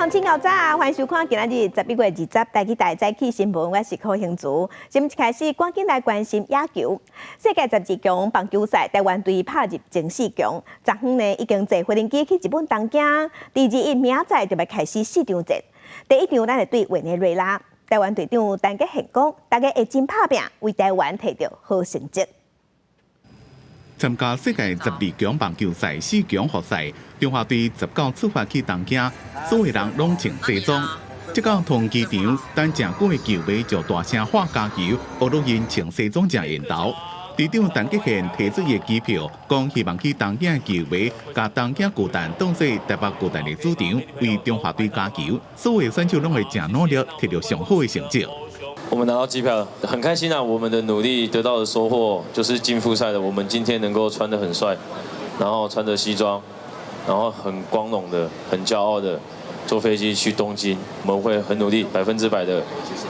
鄉親𠢕早，歡迎收看今仔日11月20台語台早起新聞，我是柯興竹。新聞一開始，趕緊來關心野球。世界十二強棒球賽，台灣隊拍入前四強。昨昏呢，已經坐飛行機去日本東京，第二日明仔載就欲開始四場戰。第一場，咱會對委內瑞拉。台灣隊長陳傑憲講，大家會真拍拚，為台灣提著好成績。參加世界十二強棒球賽四強複賽，中華隊19出發去東京，所有人攏穿西裝。這到桃園機場，等誠久的球迷就大聲喊加油，學著𪜶穿西裝誠緣投。隊長陳傑憲提出伊的機票，講希望去東京的球迷，共東京巨蛋當做台北巨蛋的主場，為中華隊加油。所有選手攏會誠努力，提著上好的成績。我們拿到機票，很開心啊！我們的努力得到的收穫就是進複賽的。我們今天能夠穿得很帥，然後穿着西裝，然後很光榮的、很驕傲的坐飛機去東京。我們會很努力，100%的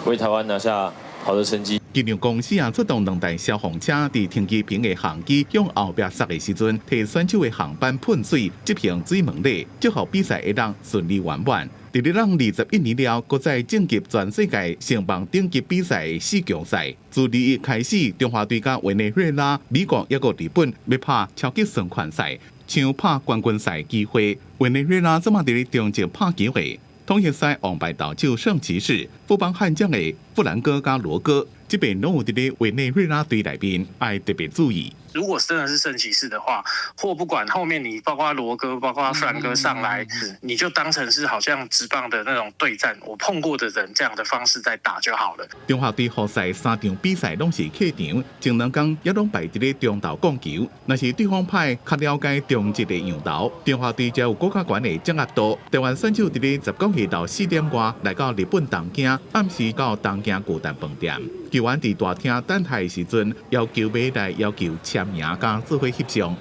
為台灣拿下好的成績。機場公司啊出動兩台消防車，佇停機坪的航機向後壁塞的時陣，替選手的航班噴水，執行水門禮，祝福比賽會當順利圓滿。佇咧咱21年了，閣再晉級全世界聖棒頂級比賽四強賽。自21開始，中華隊佮委內瑞拉、美國抑閣日本欲拍超級雙環賽，搶拍冠軍賽機會。委內瑞拉這馬佇咧中職拍機會，統一獅王牌投手聖騎士、富邦悍將的富蘭哥佮羅哥，這邊攏有佇咧委內瑞拉隊內面，愛特別注意。如果真的是聖騎士的話，或不管後面你包括羅哥、包括富蘭哥上來，你就當成是好像職棒的那種對戰，我碰過的人這樣的方式在打就好了。中華隊複賽三場比賽攏是客場，前兩工也攏排佇咧中投控球。若是對方派較了解中職的洋投，中華隊才有閣較懸的掌握度。台灣選手佇咧19號到4點外來到日本東京，暗時到東京巨蛋飯店。球員佇大廳等待的時陣，要球迷來要求簽名佮做伙翕相。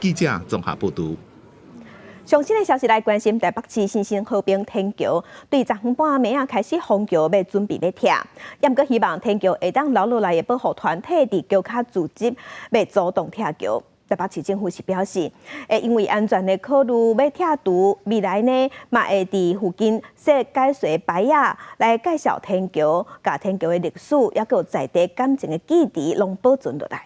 記者綜合報導。上新的消息來關心台北市新生和平天橋，對昨昏半暝仔開始封橋，欲準備欲拆。毋過希望天橋會當留落來的保護團體佇橋跤組織，欲主動拆橋。台北市政府是表示，會因為安全的考慮，欲拆除，未來呢嘛會佇附近設解說牌仔來介紹天橋，共天橋的歷史，抑閣有在地感情的記憶，攏保存落來。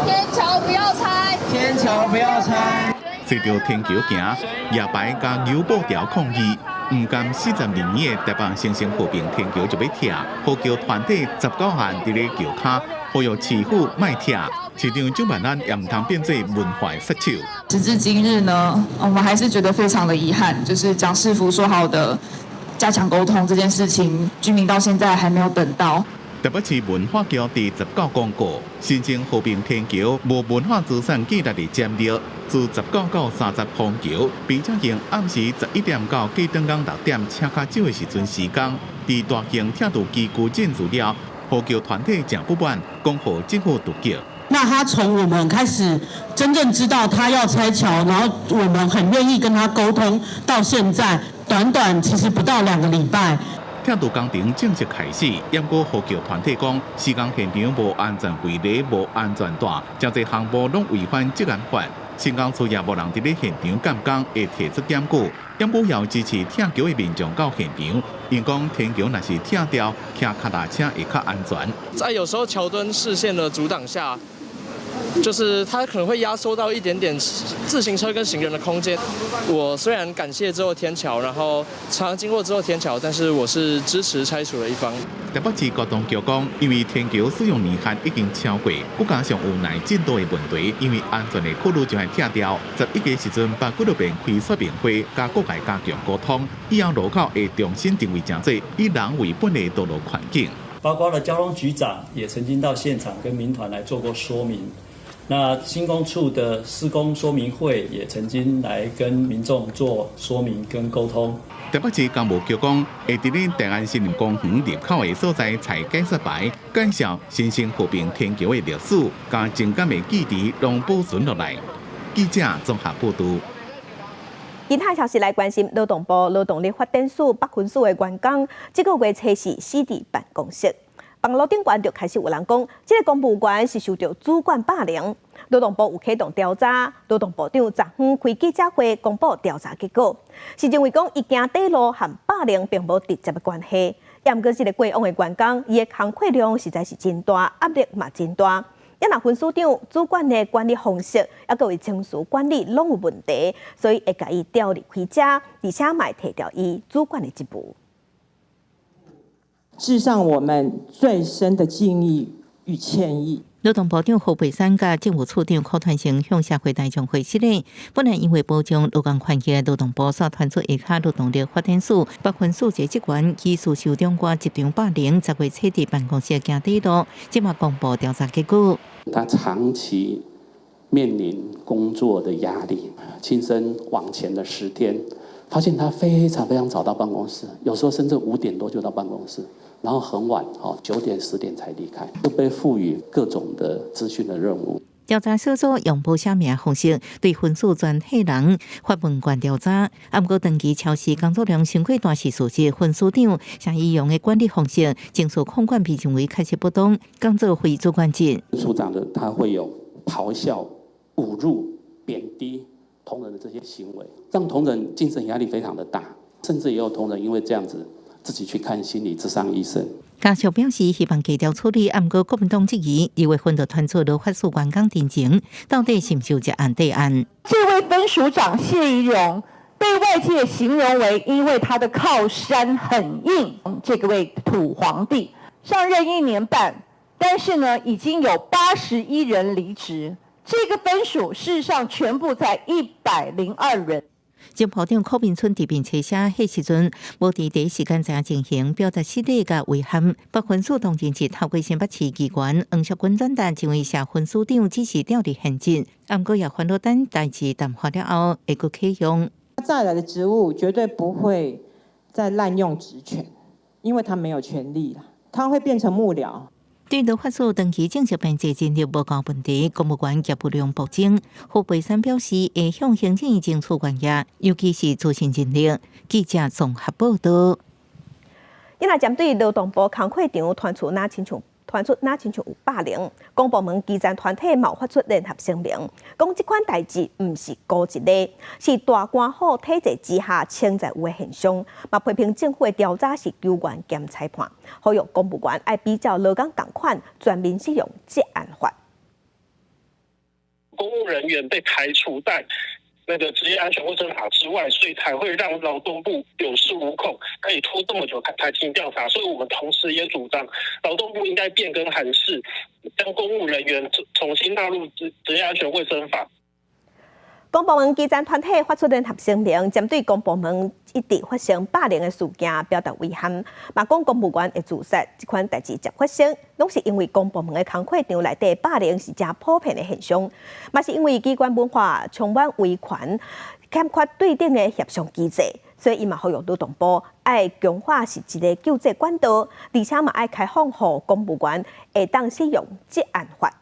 天橋不要拆！天橋不要拆！隨著天橋行，舉牌佮扭布條抗議，毋甘42年的台北新生和平天橋就欲拆，護橋團體19項佇咧橋跤，呼籲市府莫拆，市長蔣萬安也毋通變做文化殺手。時至今日呢，我們還是覺得非常的遺憾，就是蔣市府說好的加強溝通這件事情，居民到現在還沒有等到。台北市文化局佇19公告，新生和平天橋無文化資產價值的潛力，自19到30封橋，並且用暗時11點到隔轉工6點車較少的時陣時間，佇大型拆除機具進駐了，護橋團體誠不滿，講予政府突擊。那他從我們開始真正知道他要拆橋，然後我們很願意跟他溝通，到現在短短其實不到2個禮拜。拆除工程正式開始，毋過護橋團體講，施工現場無安全圍籬、無安全帶，誠濟項目攏違反職安法。新工處也無人佇咧現場監工，會提出檢舉。毋過也有支持拆橋的民眾到現場，𪜶講天橋若是拆掉，騎腳踏車會較安全。在有時候橋墩視線的阻擋下，就是它可能會壓縮到一點點自行車跟行人的空間。我雖然感謝這座天橋，然後常常經過這座天橋，但是我是支持拆除的一方。台北市交通局講，因為天橋使用年限已經超過，閣加上有耐震度的問題，因為安全的考慮就愛拆掉。11個時陣，把幾落遍開說明會，佮各界加強溝通，以後路口會重新定位成做以人為本的道路環境。包括了交通局長也曾經到現場跟民團來做過說明。那興工處的施工說明會也曾經來跟民眾做說明跟溝通。台北市工務局講，會佇咧大安森林公園入口的所在設解說牌，介紹新生和平天橋的歷史，佮情感的記憶攏保存落來。記者綜合報導。其他消息來關心，勞動部勞動力發展署北分署的員工，這個月初四死佇辦公室。網路頂懸就開始有人講，這个公務員是受著主管霸凌。勞動部有啟動調查，勞動部長昨昏開記者會公布調查結果，是認為講伊行短路和霸凌並無直接的關係。毋過這个過往的員工，伊的工課量實在是真大，壓力嘛真大。啊若分署長主管的管理方式，抑閣有情緒管理攏有問題，所以會共伊調離開遮，而且嘛會提調伊主管的職務。致上我們最深的敬意與歉意。勞動部長何佩珊佮政務處長柯傳生向社會大眾回釋咧，本來因為保障勞工權益，勞動部煞傳出下跤勞動力發展署北分署一個職員疑似受長官職場霸凌，10月初佇辦公室行短路，這馬公布調查結果。他長期面臨工作的壓力，親身往前的10天，發現他非常非常早到辦公室，有時候甚至5點多就到辦公室。然後很晚，哦，9點10點才離開，都被賦予各種的資訊的任務。調查小組用無寫名方式對分署全體人發問卷調查，毋過長期超時工作量傷過大是事實。分署長像伊用的管理方式，情緒控管被認為確實不當，工作非主管職。處長的他會有咆哮、侮辱、貶低同仁的這些行為，讓同仁精神壓力非常的大，甚至也有同仁因為這樣子，自己去看心理諮商醫生。家屬表示希望低調處理，毋過國民黨質疑，二月份就傳出勞發署員工陳情，到底是毋是有一案對案？這位分署長謝宜容被外界形容為，因為他的靠山很硬，這個位土皇帝上任一年半，但是呢，已經有81人離職，這個分署事實上全部在102人。前部長柯明春佇面冊寫，彼時陣無佇第一時間知影情形，表達失禮佮遺憾。北分署當陣是透過新北市議員黃淑君轉達，認為謝分署長只是調離現職，毋過也煩惱等代誌淡化了後會閣啟用。再來的職務絕對不會再濫用職權，因為他沒有權力啦，他會變成幕僚。對勞發署長期正式編制人力無夠問題，公務員業務量暴增。何培山表示，會向行政院爭取關業，尤其是資訊人力。記者綜合報道。伊若針對勞動部工課場傳出若親像傳出若親像有霸凌，公部門基層團體嘛發出聯合聲明，講這款代誌毋是孤一例，是大官府體制之下潛在有的現象。嘛批評政府的調查是球員兼裁判，呼籲公務員愛比照勞工仝款，全面適用職安法。公務人員被排除在那個職業安全衛生法之外，所以才會讓勞動部有恃無恐，可以拖這麼久才進行調查。所以我們同時也主張，勞動部應該變更函釋，將公務人員重新納入職業安全衛生法。公部門基層團體發出聯合聲明，針對公部門一直發生霸凌的事件表達遺憾。嘛講公務員會自殺這款代誌捷發生，攏是因為公部門的工課場內底霸凌是誠普遍的現象，嘛是因為機關文化充滿威權，欠缺對等的協商機制，所以伊嘛呼籲勞動部愛強化實質的救濟管道，而且嘛愛開放予公務員會當適用職安法。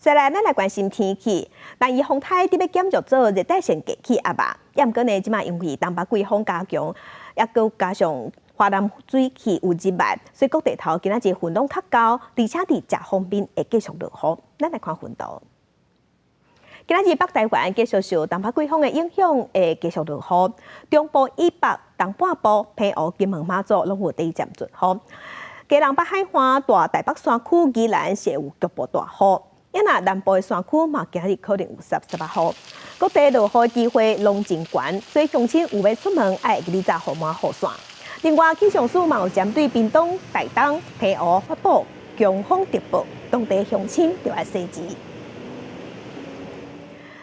再來，咱來關心天氣。南移風颱佇欲減弱做熱帶性低氣壓吧，毋過呢，這馬因為東北季風加強，抑閣加上華南水汽有入來，所以各地頭今仔日雲攏較厚，而且佇食方面會繼續落雨。咱來看雲圖。今仔日北台灣繼續受東北季風的影響，會繼續落雨。中部以北、東半部、澎湖、金門、馬祖攏有短暫陣雨。基隆北海岸、大台北山區、宜蘭是有局部大雨。啊若南部的山區嘛，今日可能有捒捒仔雨。各地落雨機會攏真懸，所以鄉親有欲出門，愛會記得早予滿雨傘。另外，氣象署嘛有針對屏東、台東、澎湖發布強風特報，當地鄉親著愛細緻。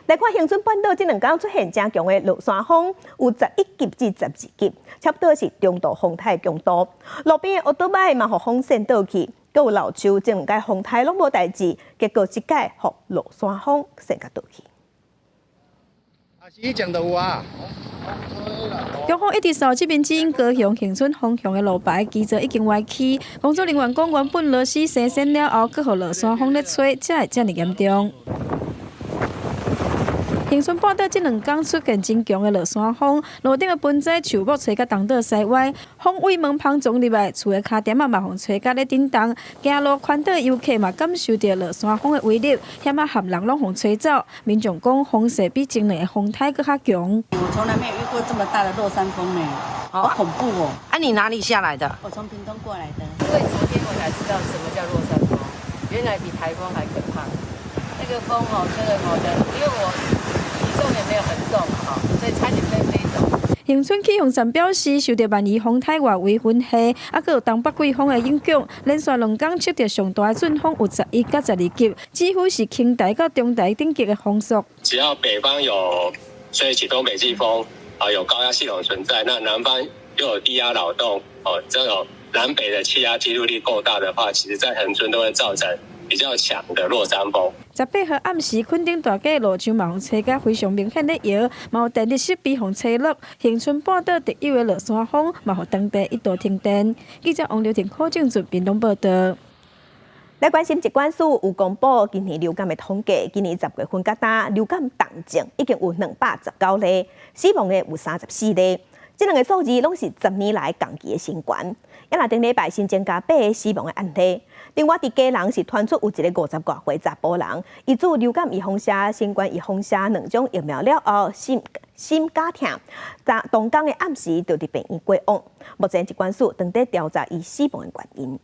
來看恆春半島這兩工出現誠強的落山風，有11級至12級，差不多是中度風颱強度。路邊的烏多擺嘛，予風扇倒去。閣有老樹，這兩屆風颱攏無代誌，結果這屆予落山風扇共倒去。以前就有啊。強風一直掃這邊指引高雄恆春方向的路牌，基座已經歪去。工作人員講，原本螺絲生鉎了後，閣予落山風咧吹，才會遮爾嚴重。恆春半島這兩工出現真強的落山風，路頂的盆栽樹木吹甲東倒西歪，風對門旁撞入來，厝的跤墊仔嘛予吹甲咧振動，行路環島遊客嘛感受著落山風的威力，險仔冚人攏予吹走。民眾講風勢比前兩个風颱閣較強。我從來沒有遇過這麼大的落山風呢，好恐怖哦！啊，你哪裡下來的？我從屏東過來的。因為昨天我才知道什麼叫落山風，原來比颱風還可怕。那個風哦，吹得我的，因為我體重也沒有很重哈，所以差點被飛走。恆春氣象站表示，受著萬宜風颱外圍雲系，啊，閣有東北季風的影響，連續兩工測著上大的陣風有11佮12級，幾乎是輕台到中台等級的風速。只要北方有吹起東北季風，啊，有高壓系統存在，那南方又有低壓擾動，哦，這種南北的氣壓梯度力夠大的話，其實在恆春都會造成比較強的落山風。18號暗時，墾丁大街路樹嘛予吹甲非常明顯咧搖，嘛有電力設備予吹落。恆春半島特有的落山風嘛，予當地一度停電。記者王劉婷、柯正俊屏東報導。來關心疾管署有公布今年流感的統計，今年10月份到今流感重症已經有219例，死亡的有34例。這兩個數字攏是10年來同期的新高。也若頂禮拜新增加八个死亡的案例。另外，佇基隆是傳出有一個50外歲查埔人，伊注流感預防射、新冠預防射兩種疫苗了後，心心絞痛，當工的暗時就佇病院過往。目前疾管署正佇調查伊死亡的原因。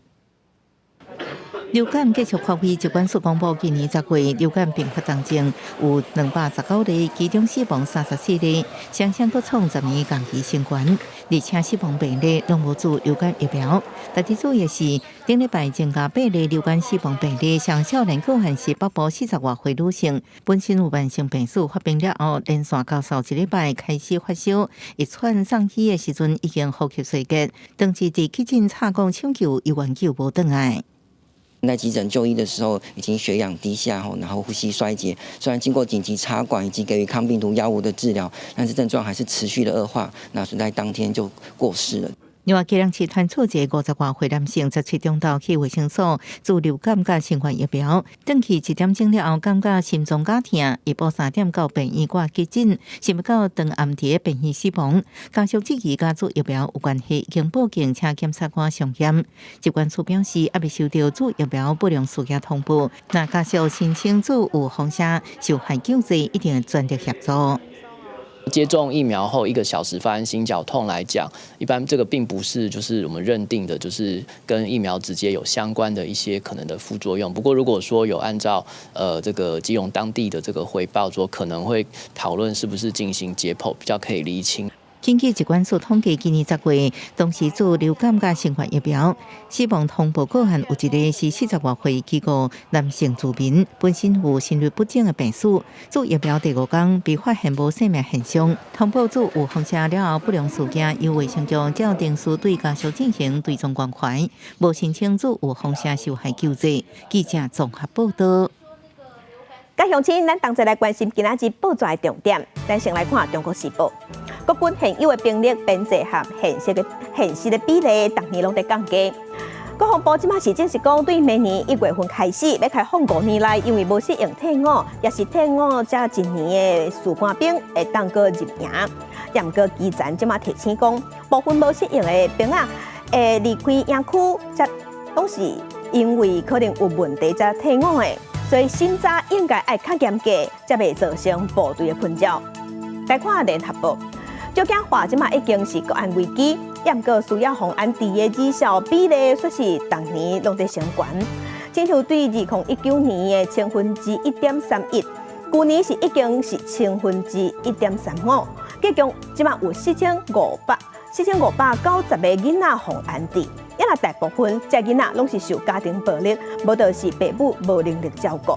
流感繼續發威，疾管署公布今年10月流感併發重症有219例，其中死亡34例，雙雙閣創10年同期新高。而且死亡病例攏無注流感疫苗。特別注意的是，頂禮拜增加八例流感死亡病例，上少年閣還是北部40外歲女性，本身有慢性病史，發病了後連續咳嗽一禮拜開始發燒，一傳送醫的時陣已經呼吸衰竭，當時佇急診插管搶救，猶原救無轉來。在急診就醫的時候，已經血氧低下，然後呼吸衰竭。雖然經過緊急插管以及給予抗病毒藥物的治療，但是症狀還是持續的惡化，那是在當天就過世了。另外，基隆市傳出一個50外歲男性，17中晝去衛生所注流感佮新冠疫苗，轉去1點鐘了後，感覺心臟絞痛，下晡3點到病院掛急診，想欲到當暗佇病院死亡。家屬質疑佮注疫苗有關係，已經報警請檢察官相驗。疾管署表示，猶未收到注疫苗不良事件通報，若家屬申請注預防射受害救濟，一定會全力協助。接種疫苗後一個小時發生心絞痛來講，一般這個並不是就是我們認定的，就是跟疫苗直接有相關的一些可能的副作用。不過如果說有按照這個基隆當地的這個回報，說可能會討論是不是進行解剖，比較可以釐清。根據疾管署統計，今年10月同時注流感佮新冠疫苗死亡通報個案有一个是40外歲機構男性住民，本身有心律不整的病史，注疫苗第五天被發現無生命現象，通報注預防射了後不良事件，由衛生局照程序對家屬進行追蹤關懷，無申請注預防射受害救濟。記者綜合報導。各鄉親，咱同齊來關心今仔日報紙的重點。咱先來看《中國時報》，國軍現有的兵力編制和現實的比例，逐年攏佇降低。國防部這馬是正式講，對明年1月份開始，欲開放5年內，因為無適應退伍，抑是退伍才一年的士官兵會當閣入營。毋過基層這馬提醒講，部分無適應的兵仔會離開營區，這攏是因為可能有問題才退伍的。所以審查應該愛較嚴格，才袂造成部隊的困擾。來看聯合報，少子化這馬已經是國安危機，毋過需要予安置的兒少比例，卻是逐年攏佇升懸。親像對2019年的1.31%，舊年是已經是1.35%，結共這馬有4590個囡仔予安置。也若大部分這囡仔攏是受家庭暴力，無就是爸母無能力照顧。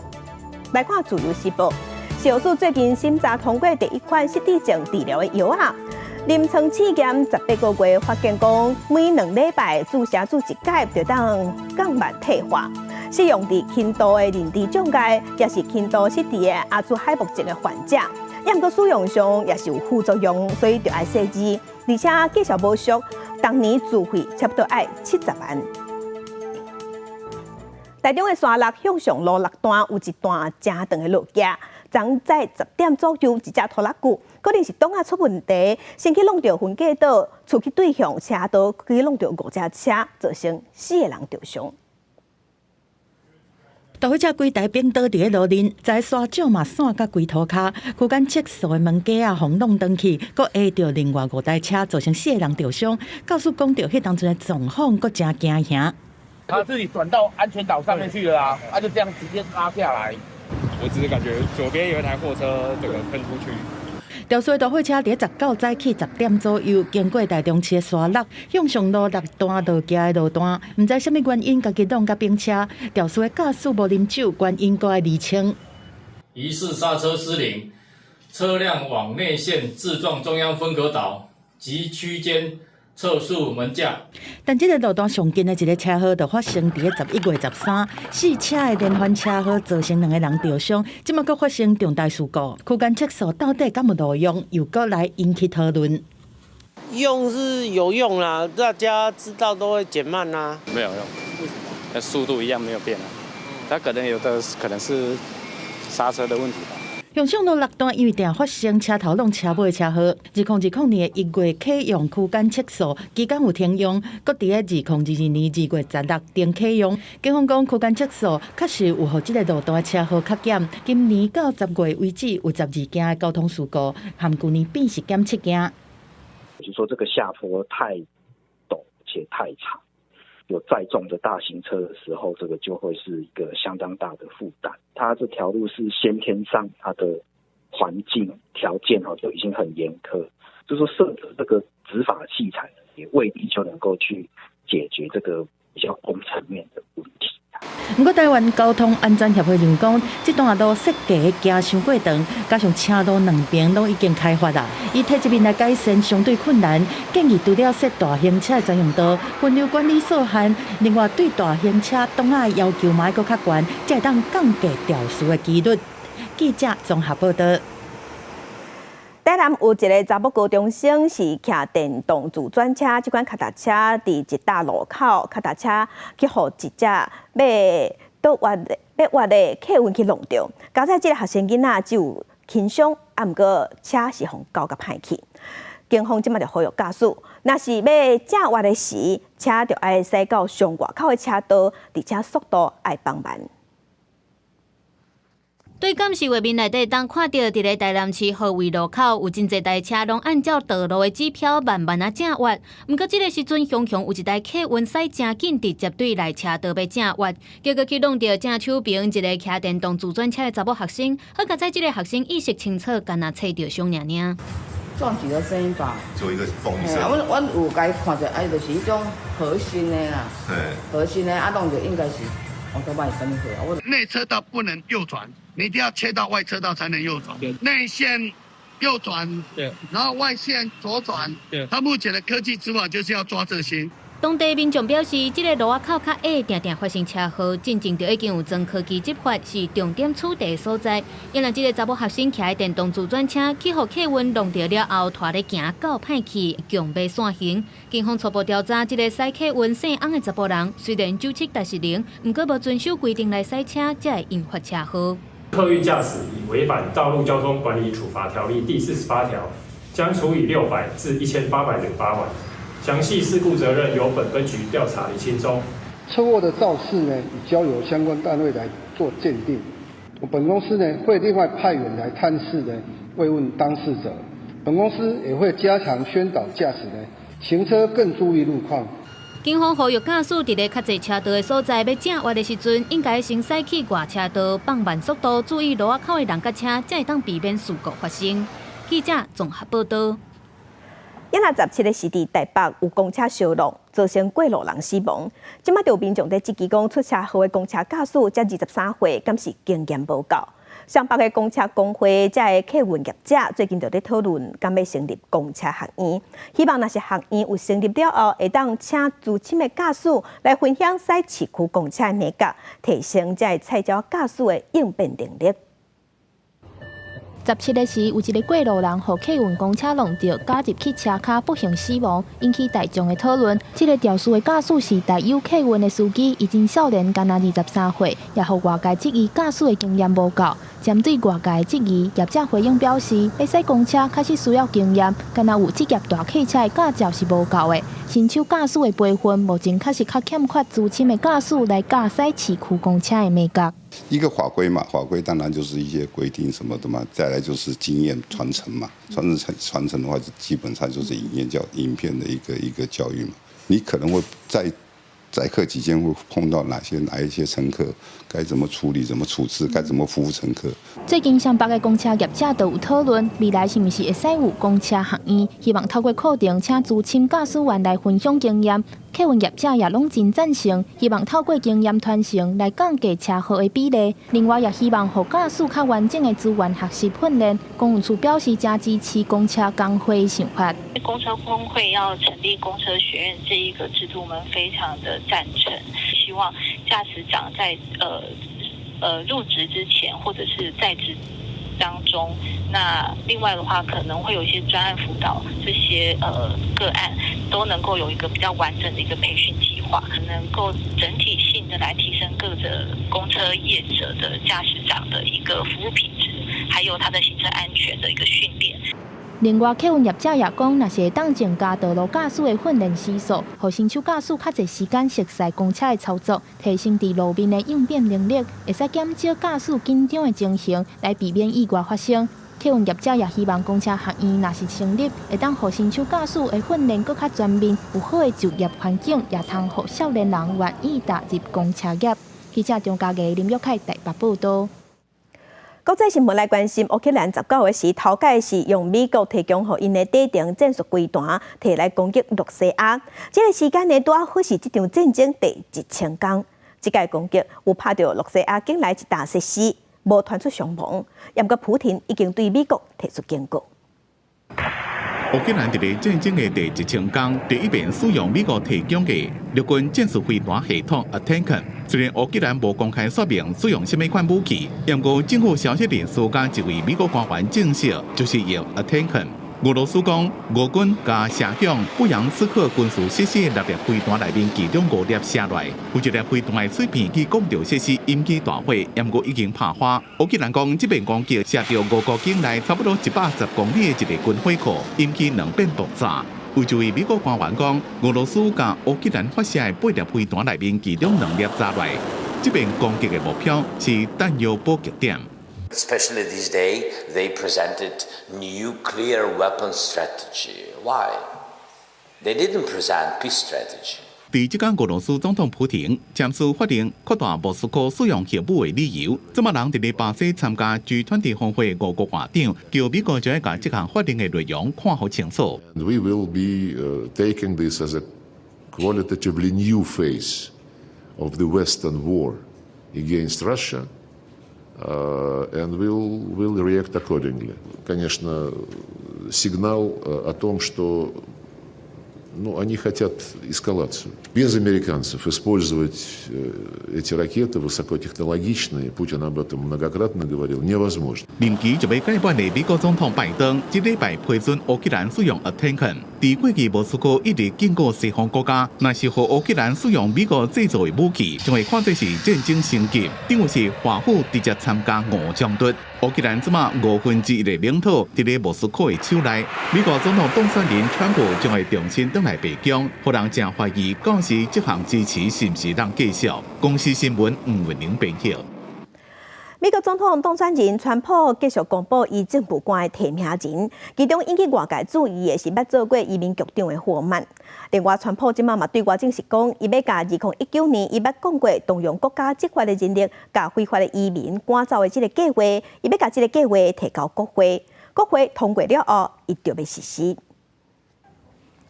來看《自由時報》，食藥署最近審查通過第一款失智症治療的藥仔，臨床試驗18個月，發現講每2禮拜注射注一擺，就當減慢退化。適用佇輕度的認知障礙，抑是輕度失智的阿茲海默症的患者。毋過使用上也是有副作用，所以著愛細緻，而且價數無俗，逐年自費差不多愛70萬。台中的沙鹿向上路六段有一段誠長的路屐，昨早10點左右，一隻拖拉機可能是擋仔出問題，先去挵著分隔島，出去對向車道，去挵著五隻車，造成四个人著傷。大貨車規台反倒佇咧路面，在沙石嘛散甲規塗跤，區間測速的門架仔予挵轉去，閣壓著另外五台車，造成四个人著傷。駕駛講著彼當陣的狀況，閣誠驚嚇。他自己轉到安全島上面去了啊，他就這樣直接拉下來。我只是感覺左邊有一台貨車，整個噴出去。肇事的大貨車佇19早起10點左右，經過台中市的沙鹿，向上路六段落行的路段，毋知啥物原因，家己挵共反車。肇事的駕駛無啉酒，原因閣愛釐清。疑似剎車失靈，車輛往內線自撞中央分隔島及區間測速門架。但這个路段上近的一个車禍就發生佇咧11月13，四車的連環車禍造成兩个人著傷，這馬閣發生重大事故。區間測速到底敢有路用？又閣來引起討論。用是有用啦，大家知道都會減慢啦。沒有用，為什麼？那速度一樣沒有變啊。它可能有的可能是剎車的問題吧。向上路六段因為定發生車頭挵車尾的車禍，2020年1月啟用區間測速，期間有停用，閣佇咧2022年2月16重啟用。警方講區間測速確實有予這个路段的車禍較減。今年到10月為止，有12件的交通事故，和舊年比是減7件。就說這個下坡太陡且太長，有載重的大型車的時候，這個就會是一個相當大的負擔。它這條路是先天上它的環境條件哦就已經很嚴苛，就是說設置這個執法器材也未必就能夠去解決這個比較工程面的問題。毋過，台灣交通安全協會認為講，這段路設計行傷過長，加上車路兩邊攏已經開發啦，伊提這邊來改善相對困難，建議除了設大型車的專用道、分流管理所限，另外對大型車擋仔的要求嘛愛閣較懸，才會當降低肇事的機率。記者綜合報導。台南有一个查某高中生是騎電動自轉車，這款跤踏車佇一搭路口，跤踏車去予一隻欲倒彎的欲彎的客運去挵著。佳哉這个學生囡仔只有輕傷，啊，毋過車是予攪共歹去。警方這馬就呼籲駕駛，若是欲正彎的時，車就愛駛到上外口的車道，而且速度愛放慢。對監視畫面內底，當看著佇咧台南市河圍路口，有真濟台車攏按照道路的指標慢慢仔正彎。毋過這个時陣，雄雄有一台客運駛誠緊，直接對內車道欲正彎，結果去挵著正手邊一个騎電動自轉車的查某學生。好佳哉，這个學生意識清楚，干焦揣著傷爾爾。撞擊的聲音吧，做一個風聲。阮有共伊看著，哎，就是彼種核心的啦，核心的啊，挵著應該是。內車道不能右轉，你一定要切到外車道才能右轉。內線右轉，對，然後外線左轉。對，他目前的科技執法就是要抓這些。當地民眾表示，這个路仔口較矮，定定發生車禍，進前就已經有裝科技執法，是重點處理所在。因為這个查某學生騎電動自轉車去予客運挵著了後，拖咧行到歹去，強欲散行。警方初步調查，這个駛客運姓翁的查埔人，雖然酒測達是零，毋過無遵守規定來駛車，才會引發車禍。客運駕駛已違反《道路交通管理處罰條例》第48條，將處以600至1800元罰款。詳細事故責任由本分局調查釐清中。車禍的肇事呢，已交由相關單位來做鑑定。本公司呢會另外派員來探視呢，慰問當事者。本公司也會加強宣導駕駛呢，行車更注意路況。警方呼籲駕駛佇咧較濟車道的所在，欲正彎的時陣，應該先駛去外車道，放慢速度，注意路仔口的人佮車，才會當避免事故發生。記者綜合報導。今仔17日是佇台北有公車相挵，造成過路人死亡。這馬就有民眾佇質疑講，出車禍的公車駕駛才23歲，敢是經驗無夠？雙北的公車公會遮的客運業者最近就佇討論，敢欲成立公車學院，希望若是學院有成立了後，會當請資深的駕駛來分享駛市區公車的眉角，提升遮的菜鳥駕駛的應變能力。17日時，有一个過路人予客運公車挵著，絞入去車跤，不幸死亡，引起大眾的討論。這个肇事的駕駛是台有客運的司機，伊真少年，干焦23歲，也予外界質疑駕駛的經驗無夠。針對外界的質疑，業者回應表示，咧駛公車確實需要經驗，干焦有職業大客車的駕照是無夠的。新手駕駛的培訓目前確實較欠缺資深的駕駛來駕駛市區公車的美感。一個法規嘛，法規當然就是一些規定什麼的嘛，再來就是經驗傳承嘛，傳承的話，基本上就是影片的一個教育嘛。你可能會在載客期間會碰到哪一些乘客，該怎麼處理、怎麼處置、該怎麼服務乘客。最近雙北的公車業者都有討論，未來是毋是會使有公車學院？希望透過課程請資深駕駛員來分享經驗。客運業者也攏真贊成，希望透過經驗傳承來降低車禍的比例。另外，也希望予駕駛較完整的資源學習訓練。公務處表示誠支持公車工會的想法。公車工會要成立公車學院這一個制度，我們非常的贊成。希望駕駛長在入職之前，或者是在職當中，那另外的話可能會有一些專案輔導，這些個案都能夠有一個比較完整的一個培訓計劃，能夠整體性的來提升各個公車業者的駕駛長的一個服務品質，還有他的行車安全的一個訓練。另外，客運業者也講，若是會當增加道路駕駛的訓練時數，予新手駕駛較濟時間熟悉公車的操作，提升佇路面的應變能力，會使減少駕駛緊張的情形，來避免意外發生。客運業者也希望公車學院若是成立，會當予新手駕駛的訓練閣較全面，有好的就業環境，也通予少年人願意踏入公車業。記者張家藝、林玉凱台北報道。國際新聞來關心，烏克蘭19日時，頭擺是用美國提供予𪜶的短程戰術飛彈，提來攻擊露西亞。這个時間呢，拄好是這場戰爭第1000天。這擺攻擊有拍著露西亞境內一大設施，無傳出傷亡。毋過普廷已經對美國提出警告。烏克蘭佇咧戰爭的第1000天，第一遍使用美國提供的陸軍戰術飛彈系統 ATACMS。雖然烏克蘭無公開說明使用啥物款武器，毋過政府消息人士佮一位美國官員證實，就是用 ATACMS。俄羅斯講，俄軍共射向布良斯克軍事設施的六粒飛彈內面，其中五粒射落，有一粒飛彈的碎片去講著設施引起大火，毋過已經拍花。烏克蘭講，這遍攻擊射著俄國境內差不多110公里的一個軍火庫，引起兩遍爆炸。有一位美國官員講，俄羅斯共烏克蘭發射的八粒飛彈內面，其中兩粒炸落。這遍攻擊的目標是彈藥補給點。 Especially this day, they presented nuclear weapons strategy. Why? They didn't present peace strategy. 佇這工俄羅斯總統普廷簽署法令擴大莫斯科使用核武的理由，這馬人佇咧巴西參加 G20 峰會俄國外長，叫美國就愛共這項法令的內容看予清楚。 We will be taking this as a qualitatively new phase of the Western war against Russia. And we'll react accordingly. Конечно, сигнал о том, что, ну, они хотят эскалацию. Без американцев использовать эти ракеты высокотехнологичные, Путин об этом многократно говорил, невозможно. 任期就欲屆滿的美國總統拜登，這禮拜批准烏克蘭使用 ATACMS。佇過去莫斯科一直警告西方國家，若是予烏克蘭使用美國製造的武器，將會看作是戰爭升級，等於是華府直接參加俄烏衝突。烏克蘭這馬1/5的領土佇咧莫斯科的手內，美國總統當選人川普將會重新轉來白宮，予人誠懷疑，到時這項支持是毋是會當繼續？公視新聞吳文玲編譯。美國總統當選人川普繼續公布伊政務官的提名人，其中引起外界注意的是捌做過移民局長的霍曼。另外，川普這馬嘛對外證實講，伊欲共2019年伊捌講過動用國家執法的人力，共非法的移民趕走的這个計劃，伊欲共這个計劃提交國會，國會通過了後，伊就欲實施。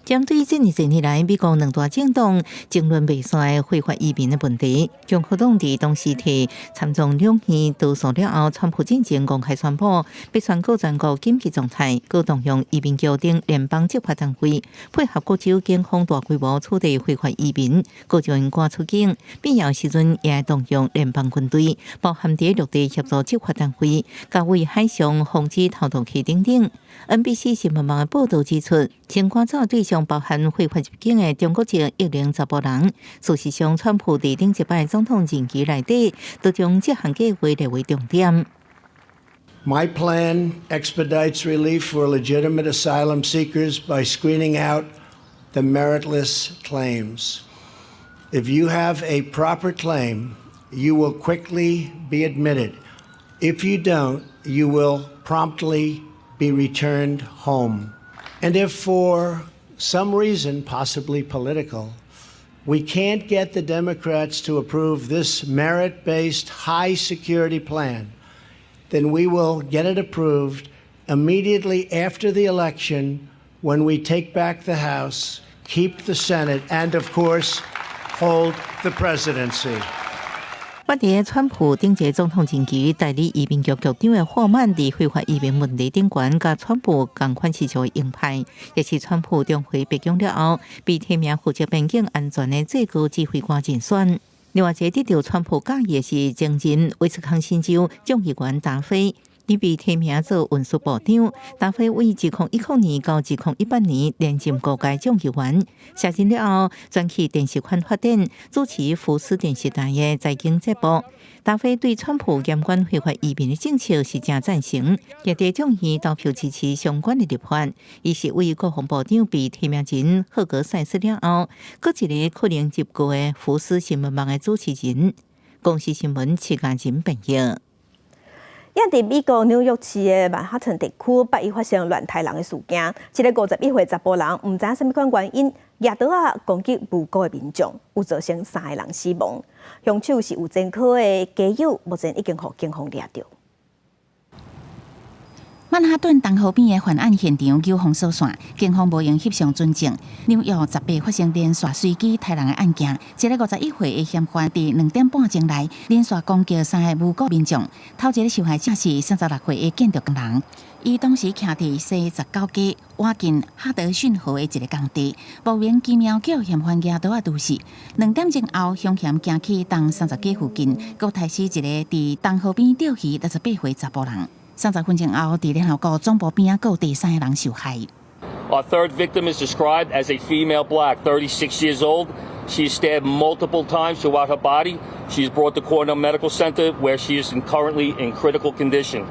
針對這爾濟年來美國兩大政黨爭論袂煞非法移民的問題，共和黨佇當時提參眾兩院多數了後，川普進前公開宣布，欲宣告全國緊急狀態，閣動用移民局等聯邦執法單位，配合各州警方大規模取締非法移民，閣將𪜶趕出境。必要時陣也會動用聯邦軍隊，包含佇陸地協助執法單位，佮為海上防止偷渡客等等。NBC 新聞網的報導指出，先趕走的對象包含非法入境的中國籍一名查埔人。事實上，川普佇頂一擺總統任期內底，都將這項計劃列為重點。 My plan expedites relief for legitimate asylum seekers by screening out the meritless claims. If you have a proper claim, you will quickly be admitted. If you don't, you will promptly be returned home. And if for some reason, possibly political, we can't get the Democrats to approve this merit based high security plan, then we will get it approved immediately after the election when we take back the House, keep the Senate, and of course, hold the presidency. 捌佇川普頂屆總統任期代理移民局局長的霍曼，佇非法移民問題頂懸，佮川普仝款是屬於鷹派，也是川普重回白宮了後，被提名負責邊境安全的最高指揮官人選。另外一個得著川普佮意的是前任威斯康辛州眾議員達菲，伊被提名做運輸部長。達菲為2010年到2018年連任五屆眾議員，卸任了後轉去電視圈發展，主持福斯電視台的財經節目。達菲對川普嚴管非法移民的政策是誠贊成，也佇眾議投票支持相關的立法。伊是為國防部長被提名人赫格塞斯了後，閣一个可能入閣的福斯新聞網的主持人。公視新聞徐嘉仁編譯。也佇美國紐約市的曼哈頓地區，八一發生亂刣人的事件，一个51歲查埔人，毋知影啥物款原因，舉刀仔攻擊無辜的民眾，有造成三个人死亡。兇手是有前科的街友，目前已經予警方掠著。曼哈頓東河邊的犯案現場糾封鎖線，警方無閒翕相存證。紐約18發生連續隨機刣人的案件，一个51歲的嫌犯佇2點半鐘內連續攻擊三个無辜民眾。頭一个受害者是36歲的建築工人，伊當時徛佇西十九街倚近哈德遜河的一個工地，莫名其妙予嫌犯舉刀仔挃死。2點鐘後，兇嫌行去東30街附近，閣刣死一个佇東河邊釣魚68歲查埔人。30分鐘後，佇聯合國總部邊仔，閣有第三个人受害。 Our third victim is described as a female black, 36 years old. She is stabbed multiple times throughout her body. She is brought to Cornell Medical Center, where she is currently in critical condition.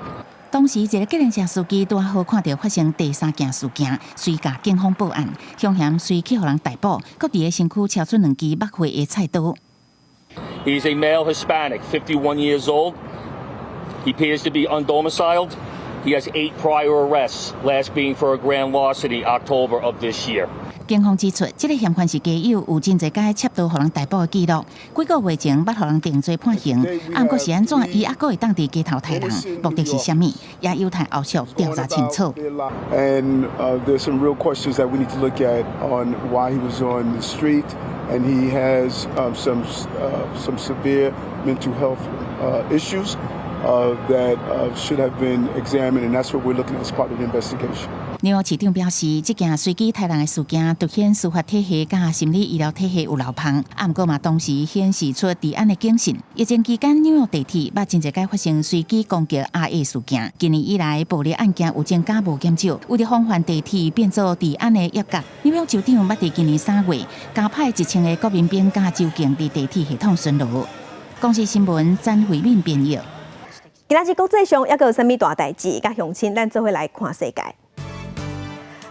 當時一个計程車司機拄好看著發生第三件事件，隨共警方報案，兇嫌隨去予人逮捕，閣佇个身軀抽出兩支捌血的菜刀。 He is a male Hispanic, 51 years old. He appears to be undomiciled. He has eight prior arrests, last being for a grand larceny October of this year. 警方指出，這个嫌犯是街友，有真濟擺插刀予人逮捕的記錄。幾個月前捌予人定罪判刑，啊，毋過是按怎，伊猶閣會當佇街頭刣人，目的是啥物？也有待後續調查清楚。 And there's some real questions that we need to look at on why he was on the street, and he has some severe mental health issues that should have been examined, and that's what we're looking at as part of the investigation. 紐約市長表示，這件隨機刣人的事件凸顯司法體系佮心理醫療體系有漏縫，啊，毋過嘛，同時顯示出治安的警訊。疫情期間，紐約地鐵捌真濟擺發生隨機攻擊鴨仔事件。今年以來，暴力案件有增加無減少，為著防範地鐵變做治安的瘧角，紐約州長捌佇今年3月加派1000個國民兵佮州警佇地鐵系統巡邏。公視新聞詹慧敏編譯。今仔日國際上猶閣有啥物大代誌？佮鄉親，咱做伙來看世界。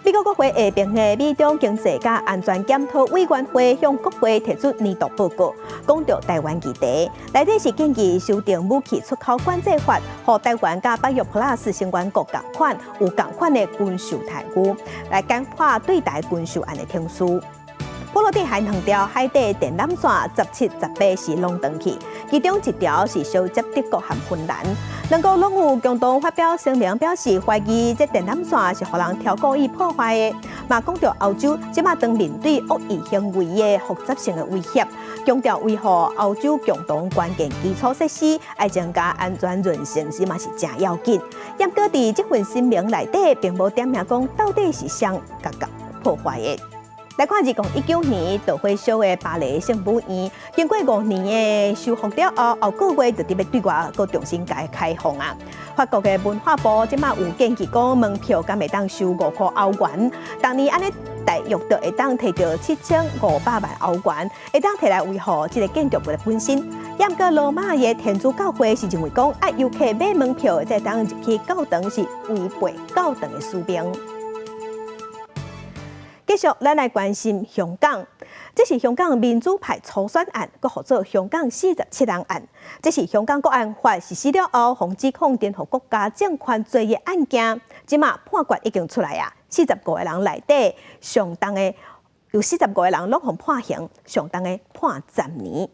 美國國會下爿的美中經濟佮安全檢討委員會向國會提出年度報告，講著台灣議題，內底是建議修訂武器出口管制法，予台灣佮北約 Plus 成員國仝款有仝款的軍售待遇，來簡化對台軍售案的程序。波羅的海兩條海底電纜線17、18是攏斷去，其中一條是相接德國和芬蘭。兩國攏有共同發表聲明，表示懷疑這電纜線是予人挑故意破壞的。嘛講著歐洲這馬當面對惡意行為的複雜性的威脅，強調維護歐洲共同關鍵基礎設施，愛增加安全韌性是嘛是誠要緊。毋過佇這份聲明內底，並無點名講到底是誰共破壞的。來看2019年導火燒的巴黎聖母院，經過5年的修復了後，後個月就佇欲對外閣重新共開放啊！法國的文化部這馬有建議講，門票敢會當收5塊歐元，逐年按呢大約就會當提著7500萬歐元，會當提來維護這个建築物的本身。毋過羅馬的天主教會是認為講，愛遊客買門票才會當入去教堂是違背教堂的使命。繼續，咱來關心香港。這是香港民主派初選案，閣號做香港47人案。這是香港國安法實施了後，予指控顛覆國家政權罪的案件。這馬判決已經出來啊，四十五個人內底，上重的有四十五個人攏予判刑，上重的判10年。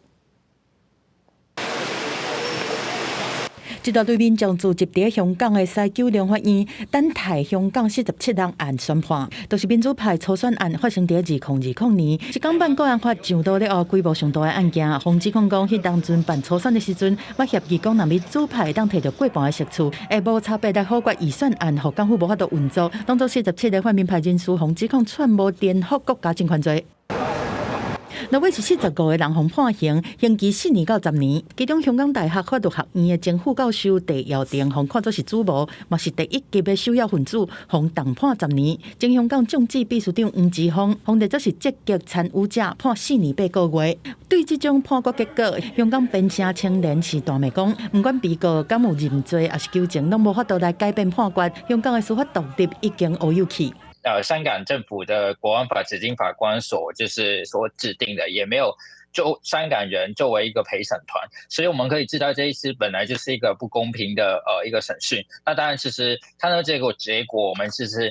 這大堆民眾聚集佇香港的西九龍法院，等待香港四十七人案宣判。就是民主派初選案發生佇2020年，是港版國安法上路了後規模上大的案件。予指控講，彼當陣辦初選的時陣，捌協議講，若民主派會當提著過半的席次，會無差別來否決預算案，予港府無法度運作。當作四十七个泛民派人士予指控串謀顛覆國家政權罪。落尾是四十五个人予判刑，刑期4年到10年。其中香港大學法律學院的前副教授戴耀廷，予看作是主謀，嘛是第一級的首要分子，予重判十年。前香港眾志秘書長黃之鋒，予列做是積極參與者，判4年8個月。對這種判決結果，香港邊城青年是大罵講，毋管被告敢有認罪，抑是求情，攏無法度來改變判決。香港的司法獨立已經烏有去。香港政府的國安法指定法官所就是所指定的，也沒有就香港人作為一個陪審團，所以我們可以知道這一次本來就是一個不公平的一個審訊。那當然，其實看到這個結果，我們其實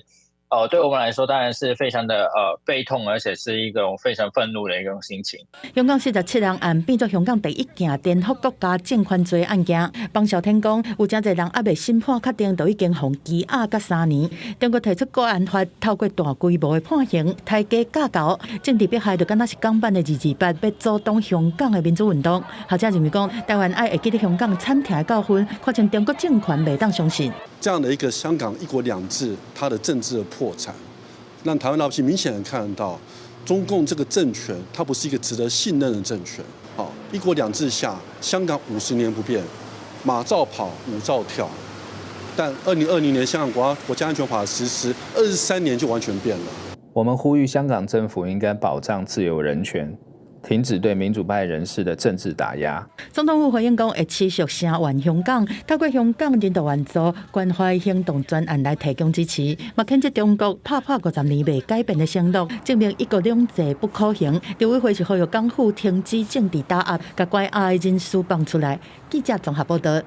對我們來說當然是非常的悲痛，而且是一種非常憤怒的一種心情。香港四十七人案變做香港第一件顛覆國家政權罪案件。彭少天講，有誠濟人猶未審判確定，就已經予羈押甲3年。中國提出國安法，透過大規模的判刑，刣雞教猴，政治迫害就敢若是港版的228，欲阻擋香港的民主運動。學者認為講，台灣愛會記得香港慘痛的教訓，看清中國政權袂當相信。這樣的一個香港一國兩制，它的政治的破產，讓台灣老百姓明顯的看得到，中共這個政權，它不是一個值得信任的政權。好，一國兩制下，香港50年不變，馬照跑，舞照跳。但2020年香港國家安全法實施，23年就完全變了。我們呼籲香港政府應該保障自由人權。停止對民主派人士的政治打壓。總統府回應講，會持續聲援香港，透過香港人道援助、關懷行動專案來提供支持。嘛譴責中國拍破50年未改變的承諾，證明一國兩制不可行。陸委會是呼籲港府停止政治打壓，共關押的人士放出來。記者綜合報導。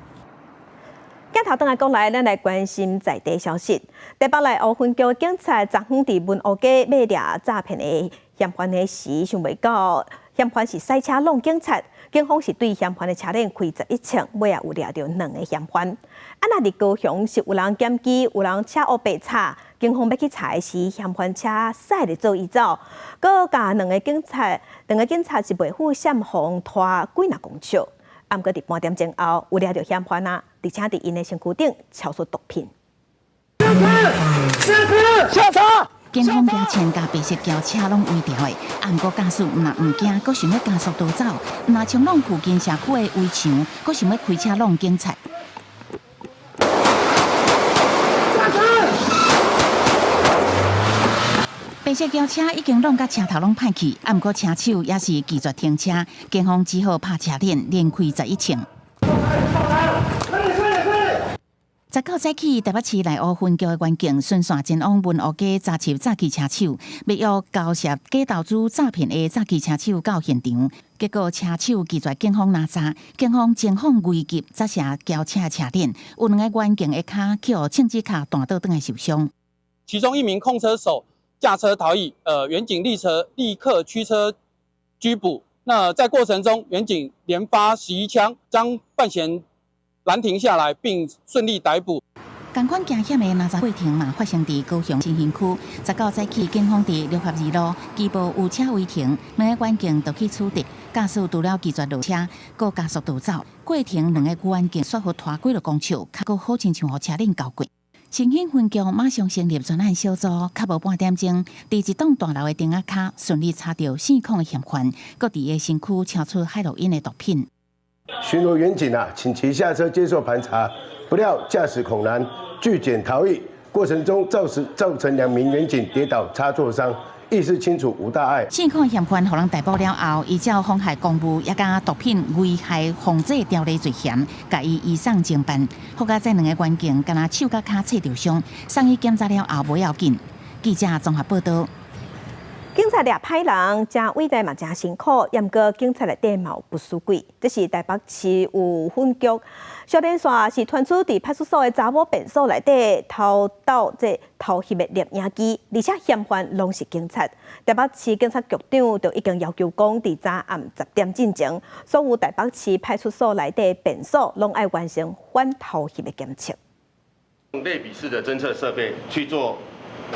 鏡頭轉來國內，咱來關心在地消息。台北內湖分局警察昨昏佇文湖街欲掠詐騙的嫌犯的時，想袂到嫌犯是賽車挵警察，警方是對嫌犯的車輪開11槍，尾仔有掠著兩个嫌犯。啊，若佇高雄是有人檢舉，有人車烏白插，警方欲去查的時，嫌犯車駛咧做伊走，閣共兩个警察，兩个警察是袂赴閃予拖幾若公尺。啊，毋過佇半點鐘後，有掠著嫌犯啊，而且佇𪜶的身軀頂撨出毒品。下車！下車！警方舉槍共白色轎車攏圍牢的，啊，毋過駕駛毋但毋驚，閣想欲加速逃走，毋衝挵附近社區的圍牆，閣想欲開車挵警察。下車！白色轎車已經挵甲車頭攏歹去，啊，毋過車手也是拒絕停車，警方只好拍車鏈，連開11槍。19早起，台北市內湖分局的員警巡線前往文湖街查緝詐欺車手，欲約交涉假投資詐騙的詐欺車手到現場，結果車手拒絕警方攔查，警方情況危急，砸射轎車車鏈，有兩个員警的跤去予銃子跤彈倒轉來受傷。其中一名控車手駕車逃逸，員警立刻驅車拘捕。那在過程中，員警連發11槍，將犯嫌攔停下來，並順利逮捕。仝款驚險的攔查過程嘛，發生佇高雄新興區。19早起，警方佇六合二路拘捕有車違停，兩个員警就去處置。駕駛除了拒絕落車，閣加速逃走。過程兩个員警煞予拖幾落公尺，較閣好親像予車輪攪過。新興分局馬上成立專案小組，較無半點鐘，佇一棟大樓的頂仔跤順利查著姓孔的嫌犯，閣佇伊身軀查出海洛因的毒品。巡邏員警啊，請其下車接受盤查，不料駕駛恐男拒檢逃逸，過程中造成兩名員警跌倒擦挫傷，意識清楚無大礙。姓孔嫌犯予人逮捕了後，依照妨害公務，也佮毒品危害防制條例罪嫌，共伊移送偵辦。好佳哉兩个員警，敢若手佮跤切著傷，送醫檢查了後無要緊。記者綜合報道。警察掠歹人，誠偉大嘛誠辛苦，毋過警察內底嘛有不輸鬼。這是台北市有分局小連線是傳出佇派出所的查某便所內底偷盜這偷翕的攝影機，而且嫌犯攏是警察。台北市警察局長就已經要求講，佇昨暗10點進前，所有台北市派出所內底便所攏愛完成反偷翕的檢測。用類比式的偵測設備去做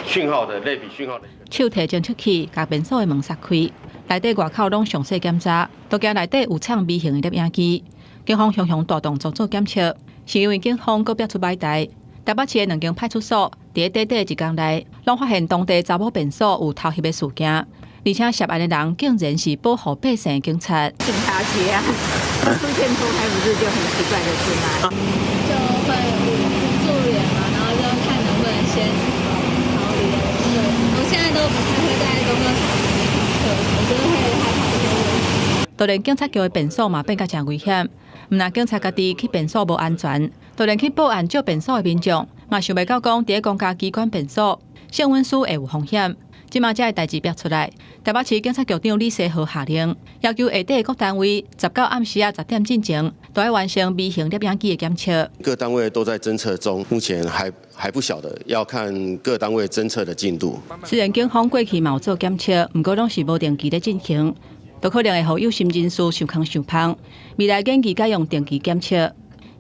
訊號的類比訊號的。手提偵測器，共便所的門閂開，內底外口攏詳細檢查，都驚內底有藏微型的攝影機。警方雄雄大動作做檢測，是因為警方閣爆出歹代。台北市的兩間派出所，佇短短一工內，攏發現當地查某便所有偷翕的事件，而且涉案的人竟然是保護百姓的警察。警察局啊，出現偷拍不是就很奇怪的事嗎？就會捂住臉嘛，然後就看能不能先逃離這個。我現在都不太會在公共場合上廁所，我覺得會害怕一些問題。就連警察局的便所嘛變甲誠危險，毋但警察家己去便所無安全，就連去報案借便所的民眾嘛想袂到講，佇公家機關便所性隱私會有風險。這馬這个代誌爆出來，台北市警察局長李世和下令，要求下底各單位19暗時仔10點進前，都愛完成微型攝影機的檢測。各單位都在偵測中，目前還不曉得，要看各單位偵測的進度。雖然警方過去嘛有做檢測，毋過攏是無定期咧進行，都可能會予有心人士想空想芳。未來建議改用定期檢測。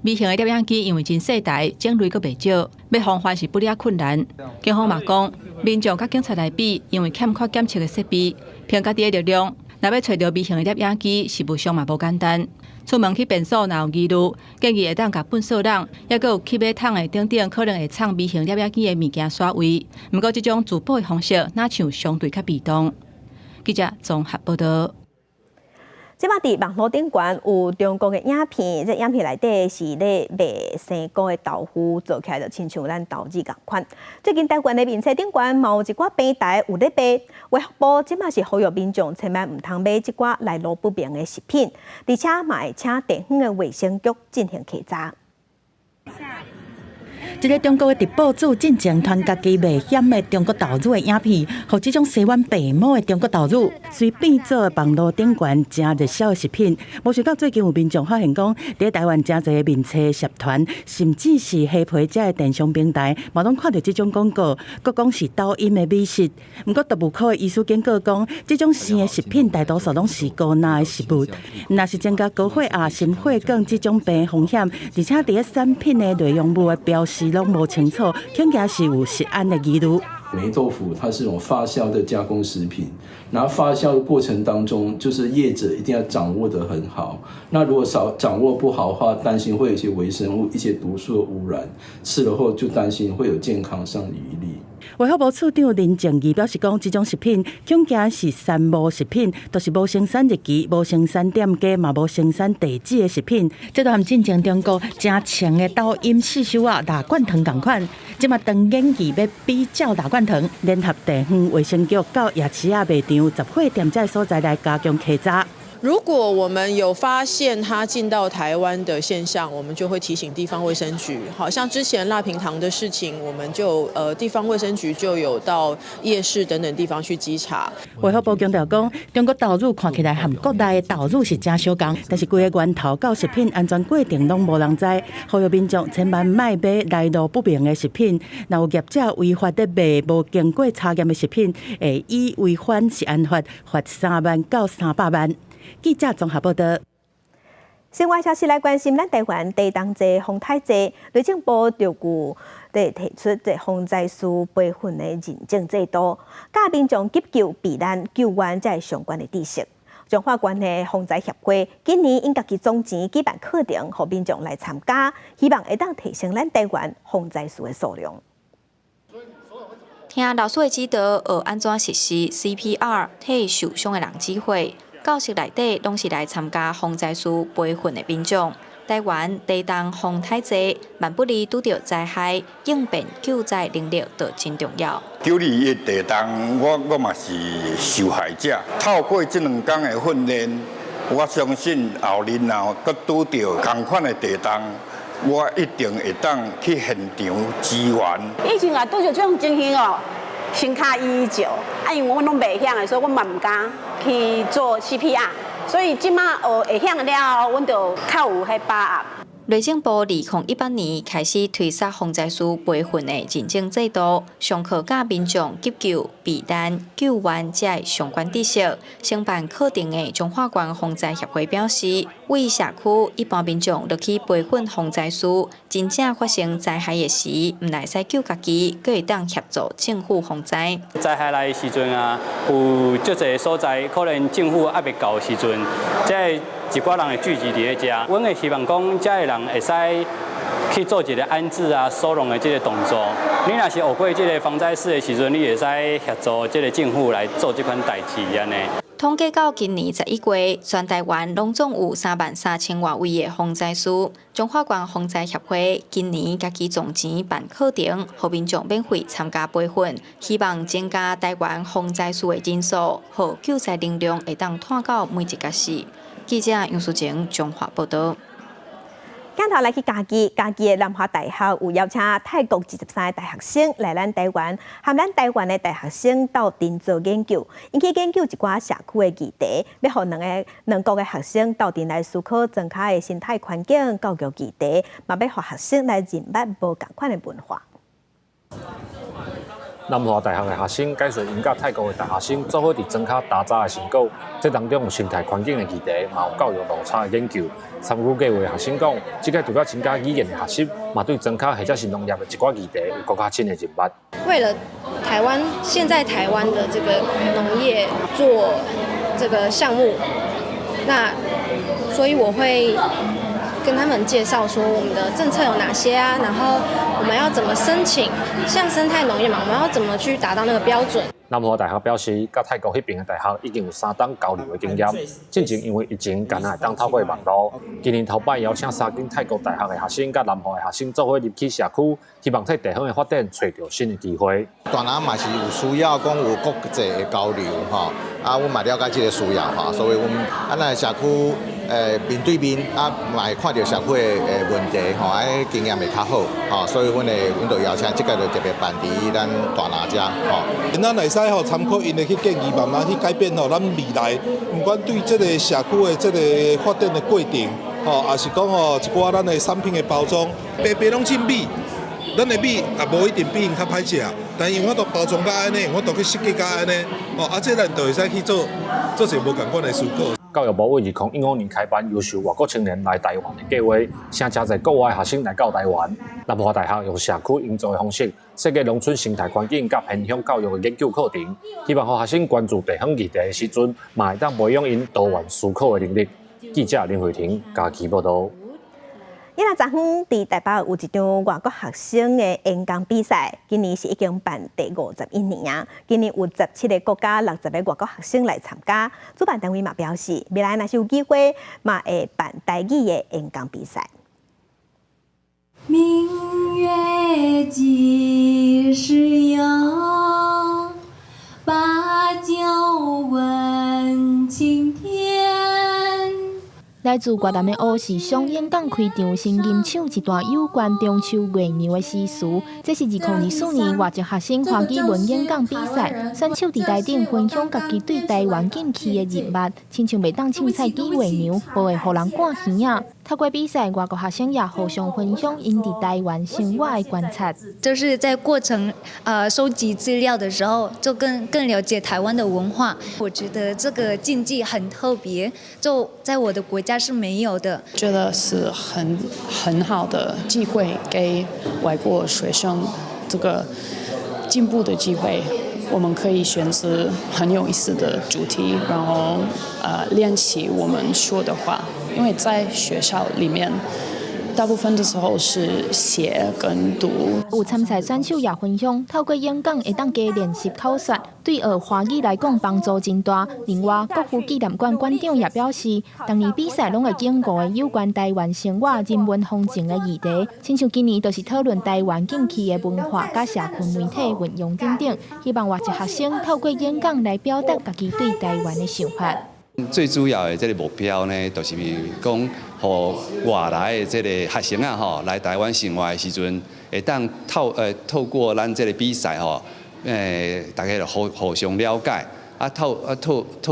微型的攝影機因為真細台，種類閣袂少，欲防範是不了困難。警方嘛講，民眾佮警察來比，因為欠缺檢測的設備，憑家己的力量，若欲揣著微型的攝影機，實務上嘛無簡單。出門去便所若有疑慮，建議會當共糞掃籠，抑閣有吸馬桶的等等，可能會藏微型攝影機的物件徙位。毋過這種自保的方式，若像相對較被動。記者綜合報道。這馬佇網路頂懸有中國的影片，這影片內底是咧賣生菇的豆腐，做起來就親像咱豆子仝款。最近台灣的面冊頂懸嘛有一寡平台有咧賣，衛福部這馬是呼籲民眾千萬毋通買這寡來路不明的食品，而且嘛會請地方的衛生局進行稽查。這个中國的直播主進前傳家己賣鹹的中國豆乳的影片，予這種洗碗白毛的中國豆乳，隨變做網路頂懸誠熱銷的食品。無想到最近有民眾發現講，佇台灣誠濟的面冊社團，甚至是蝦皮遮的電商平台，嘛攏看著這種廣告，閣講是抖音的美食。毋過毒物科的醫師警告講，這種生的食品大多數攏是高鈉的食物，若是增加高血壓、心血管這種病風險，而且佇咧產品的內容物的標示攏無清楚，恐驚是有食安的疑慮。霉豆腐它是一種發酵的加工食品，然後發酵的過程當中，就是業者一定要掌握得很好。那如果少掌握不好的話，擔心會有一些微生物、一些毒素的污染，吃了後就擔心會有健康上的疑慮。衛福部次長林靜儀表示講，這種食品恐驚是三無食品，就是無生產日期、無生產店家、嘛無生產地址的食品。這都和進前中國誠紅的抖音細手仔蠟罐糖仝款。這馬當研議欲比照蠟罐糖，聯合地方衛生局到夜市仔賣場、雜貨店這所在來加強稽查。如果我們有發現它進到台灣的現象，我們就會提醒地方衛生局。好像之前樂平糖的事情，我們就地方衛生局就有到夜市等等地方去稽查。衛福部強調講，中國豆乳看起來和國內的豆乳是誠相仝，但是規个源頭到食品安全過程攏無人知，呼籲民眾千萬莫買來路不明的食品。若有業者違法咧賣無經過查驗的食品，會以違反食安法罰3萬到300萬。記者綜合報道。新聞消息來關心，咱台灣地動濟、風颱濟，內政部就有佇提出這防災士培訓的認證制度，教民眾急救、避難、救援這相關的知識。彰化縣的防災協會今年𪜶家己總錢舉辦課程，予民眾來參加，希望會當提升咱台灣防災士的數量。聽老師的指導，學按怎實施 CPR，替受傷的人止血。教室內底攏是來參加防災士培訓的民眾。台灣地動風颱濟，萬不利拄著災害，應變救災能力就真重要。9·21地動，我嘛是受害者。透過這兩工的訓練，我相信後日若閣拄著仝款的地動，我一定會當去現場支援。以前啊，拄著這種情形哦，先敲119，啊，因為阮攏袂曉的，所以阮嘛毋敢去做 CPR。所以這馬學會曉了後，阮就較有彼把握。內政部2018年開始推捒防災士培訓的認證制度，上課教民眾急救、避難、救援這相關知識。承辦課程的彰化縣防災協會表示，為社區一般民眾落去培訓防災士，真正發生災害的時，毋但會使救家己，閣會當協助政府防災。災害來的時陣啊，有足濟所在可能政府猶未到的時陣，這一寡人會聚集佇咧遮，阮會希望講，遮的人會使去做一個安置啊、收容的這個動作。你若是學過這個防災士的時陣，你會使協助這個政府來做這款代誌按呢。統計到今年11月，全台灣攏總有3萬3千外位的防災士。彰化縣防災協會今年家己總錢辦課程，予民眾免費參加培訓，希望增加台灣防災士的人數，予救災能量會當湠到每一个市。記者楊淑靜彰化報道。鏡頭來去嘉義，嘉義的南華大學有邀請泰國23個大學生來咱台灣，和咱台灣的大學生鬥陣做研究，𪜶去研究一寡社區的議題，欲予兩國的學生鬥陣來思考莊跤的生態環境、教育議題，嘛欲予學生來認捌無仝款的文化。南華大學的學生解說𪜶佮泰國的大學生做伙佇莊跤踏查的成果，這當中有生態環境的議題，嘛有教育落差的研究。參與計劃的學生講，這個除了增加語言的學習，嘛對莊跤或者是農業的一寡議題有閣較深的認捌。為了台灣現在台灣的這個農業做這個項目，那所以我會跟他們介紹說我們的政策有哪些啊，然後我們要怎麼申請，像生態農業嘛，我們要怎麼去達到那個標準？南華大學表示，佮泰國彼爿的大學已經有3冬交流的經驗。進前因為疫情，干焦會當透過網路。今年頭擺邀請三間泰國大學的學生佮南華的學生做伙入去社區，希望替地方的發展揣著新的機會。大南嘛是有需要講有國際的交流吼，啊，阮嘛了解這個需要吼，所以阮啊，咱社區面對面啊，嘛會看著社區的問題吼，啊，經驗會較好吼，所以阮就邀請這個就特別辦佇咱大南遮吼。咱會使吼參考𪜶的去建議，慢慢去改變吼，咱未來毋管對這個社區的這個發展的過程，吼，抑是講吼一寡咱的產品的包裝，白白攏進米，咱的米也無一定比𪜶較歹食，但𪜶有法度包裝甲按呢，有法度去設計甲按呢，吼，啊，這咱就會使去做做一個無仝款的思考。教育部為2015年開辦優秀外國青年來台灣的計劃，請誠濟國外學生來到台灣。南華大學用社區營造的方式，設計農村生態環境佮偏鄉教育的研究課程，希望予學生關注地方議題的時陣，嘛會當培養𪜶多元思考的能力。記者林慧婷嘉義報導。伊若昨昏佇台北有一場外國學生的演講比賽，今年是已經辦第51年啊。今年有17個國家60個外國學生來參加。主辦單位嘛表示，未來若是有機會，嘛會辦台語的演講比賽。明月幾時有？把酒問青天。來自越南的烏是雙演講開場，先吟唱一段有關中秋月娘的詩詞。這是2024年外籍學生華語文演講比賽，選手佇台頂分享家己對台灣禁區的認捌，親像袂當凊彩記月娘，無會予人趕耳仔。透過比賽，外國學生也互相分享𪜶佇台灣生活的觀察。就是在過程，收集資料的時候，就更了解台灣的文化。我覺得這個競技很特別，就在我的國家是沒有的。覺得是很好的機會，給外國學生這個進步的機會。我們可以選擇很有意思的主題，然後練習我們說的話，因為在學校裡面，大部分的時候是寫跟讀。有參賽選手也分享，透過演講會當加練習口說，對學華語來講幫助真大。另外，國父紀念館館長也表示，逐年比賽攏會揀五個有關台灣生活、人文風情的議題，親像今年就是討論台灣近期的文化佮社群媒體運用等等，希望外籍學生透過演講來表達家己對台灣的想法。最主要的這个目標呢，就是講，予外來的這个學生啊，吼，來台灣生活的時陣，會當透過咱這个比賽吼，大家互相了解，啊透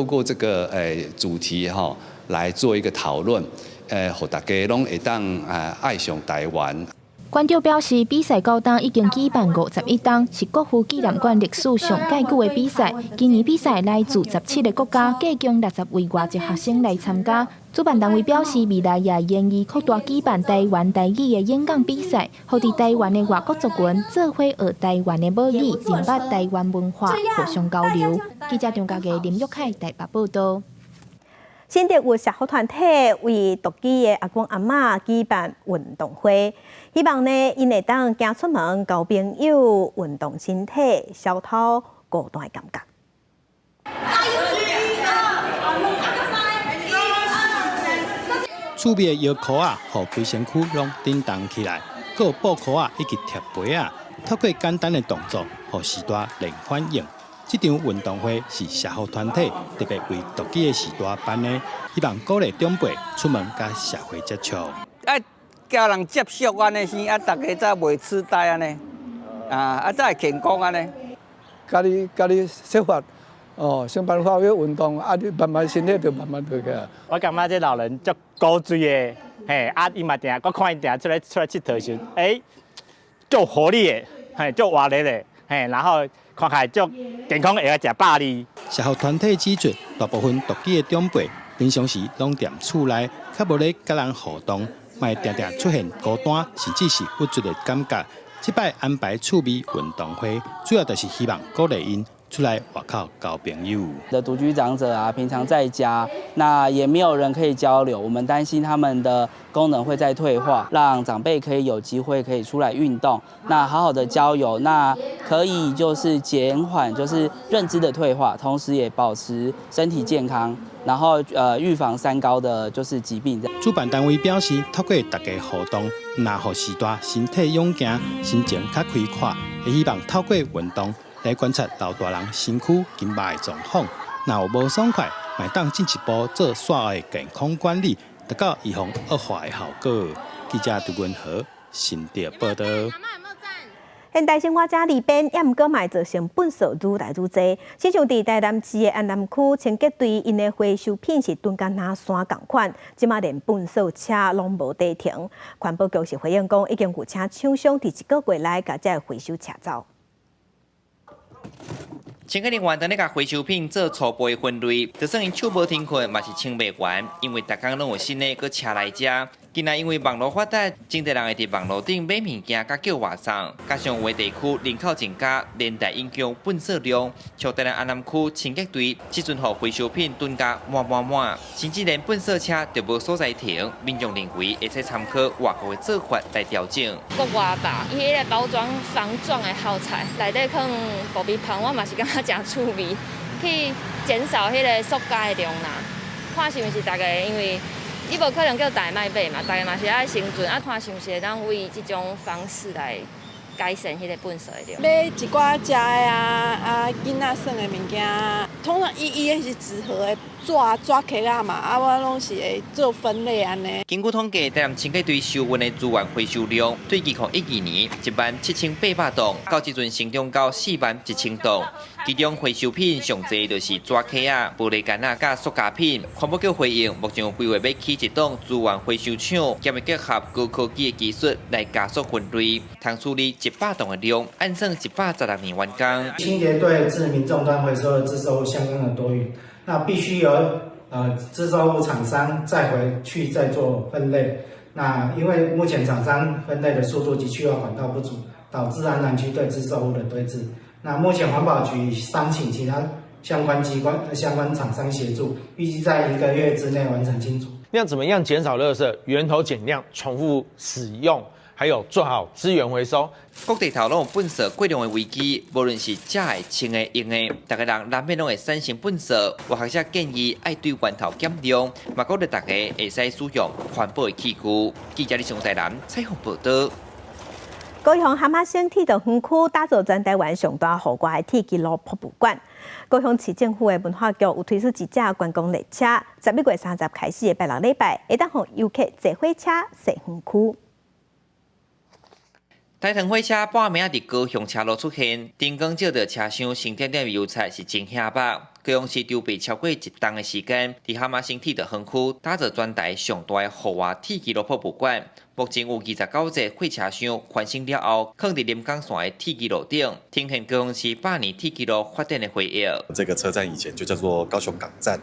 過這個主題吼來做一個討論，予大家攏會當啊愛上台灣。館長表示，比賽到今已經舉辦51冬，是國父紀念館歷史上蓋久的比賽。今年比賽來自17個國家，計共60位外籍學生來參加。主辦單位表示，未來也願意擴大舉辦台灣台語的演講比賽，予佇台灣的外國族群做伙學台灣的母語，認捌台灣文化，互相交流。記者張家傑、林玉凱台北報道。新竹有社福團體為獨居的阿公阿嬤舉辦運動會，希望呢，𪜶會當行出門交朋友、運動身體、消除孤單的感覺。趣味的搖箍仔，予規身軀攏振動起來，閣有布箍仔以及貼杯仔，透過簡單的動作，予序大練反應。這場運動會是社福團體特別為獨居的序大辦的，希望鼓勵長輩出門佮社會接觸。愛佮人接觸按呢先，啊，大家才袂痴呆按呢，啊，才會健康按呢。家己設法哦，想辦法去運動，啊，你慢慢身體就慢慢就起來。我感覺這老人足古錐的，嘿，啊，伊嘛定，我看伊定出來𨑨迌時，欸，足活力的，嘿，足活力的，嘿，然後。看起來足健康，會曉食百二。社福團體指出，大部分獨居的長輩平常時攏踮厝內，較無咧佮人互動，嘛會定定出現孤單，甚至是鬱卒的感覺。這擺安排趣味運動會，主要就是希望鼓勵𪜶出來外口交朋友。的獨居長者啊，平常在家，那也沒有人可以交流，我們擔心他們的功能會在退化，讓長輩可以有機會可以出來運動，那好好的交友，那可以就是減緩就是認知的退化，同時也保持身體健康，然後預防三高的就是疾病。主辦單位表示，透過大家互動，若予序大身體勇健，心情較開闊，會希望透過運動來觀察老大人身軀筋肉的狀況，若有無爽快，嘛會當進一步做紲後的健康管理，達到預防惡化的效果。記者杜文和新竹報道。現代生活遮利便，也毋過嘛會造成糞埽愈來愈濟。親像佇台南市的安南區清潔隊，𪜶的回收品是囤甲若山仝款，這馬連糞埽車攏無地停。環保局是回應講，已經有請廠商佇一個月內共這个回收車走。清潔人員當咧共回收品做初步的分類，就算𪜶手無停困，嘛是清袂完，因為逐工攏有新的閣車來遮。近來因為網路發達，真濟人會佇網路頂買物件，佮叫外送，加上有的地區人口增加，連帶影響糞埽量。像台南安南區清潔隊，這陣予回收品囤甲滿滿滿，甚至連糞埽車都無所在停。民眾認為會使參考外國的做法來調整。國外吧，伊彼个包裝防撞的耗材，內底放爆米香，我嘛是感覺誠趣味，去減少彼个塑膠的量啦。看是毋是大家因為你無可能叫大家莫買嘛，大家嘛是愛生存，啊，看是毋是會當為這種方式來改善彼個糞埽的量。買一寡食的啊，啊，囡仔耍的物件，通常伊伊彼是紙盒的紙紙殼仔嘛，啊，我攏是會做分類按呢。根據統計，台南清潔隊收運的資源回收量，對2012年17,800噸，到這陣成長到41,000噸。其中回收品上濟就是紙殼仔、玻璃罐仔、佮塑膠品。環保局回應，目前有規劃欲起一棟資源回收廠，兼會結合高科技的技術來加速分類，通處理100噸的量，按算116年完工。清潔隊自民眾端回收的資收物相當的多餘，那必須由資收物廠商再回去再做分類。那因為目前廠商分類的速度及去化管道不足，導致安南區對資收物的堆置。那目前環保局商請其他相關機關、相關廠商協助，預計在一個月之內完成清除。那怎麼樣減少垃圾？源頭減量、重複使用，還有做好資源回收。各地頭攏有糞掃過量的危機，無論是食的、穿的、用的，逐家人難免攏會產生糞掃。有學者建議愛對源頭減量，嘛鼓勵大家會使使用環保的器具。記者李松台南採訪報導。高雄哈瑪星鐵道園區打造全台灣上大戶外的鐵枝路博物館。高雄市政府的文化局有推出一隻觀光列車，11月30開始的拜六禮拜，會當予遊客坐火車踅園區。台糖火車半暝仔佇高雄車路出現，燈光照著車廂，星點點的油漆是真顯目。高雄市籌備超過一冬的時間，佇哈瑪星鐵道園區打造全台上大的戶外鐵枝路博物館。目前有29節貨車廂翻新了後，囥佇臨港線的鐵枝路頂，呈現高雄市百年鐵枝路發展的回憶。這個車站以前就叫做高雄港站，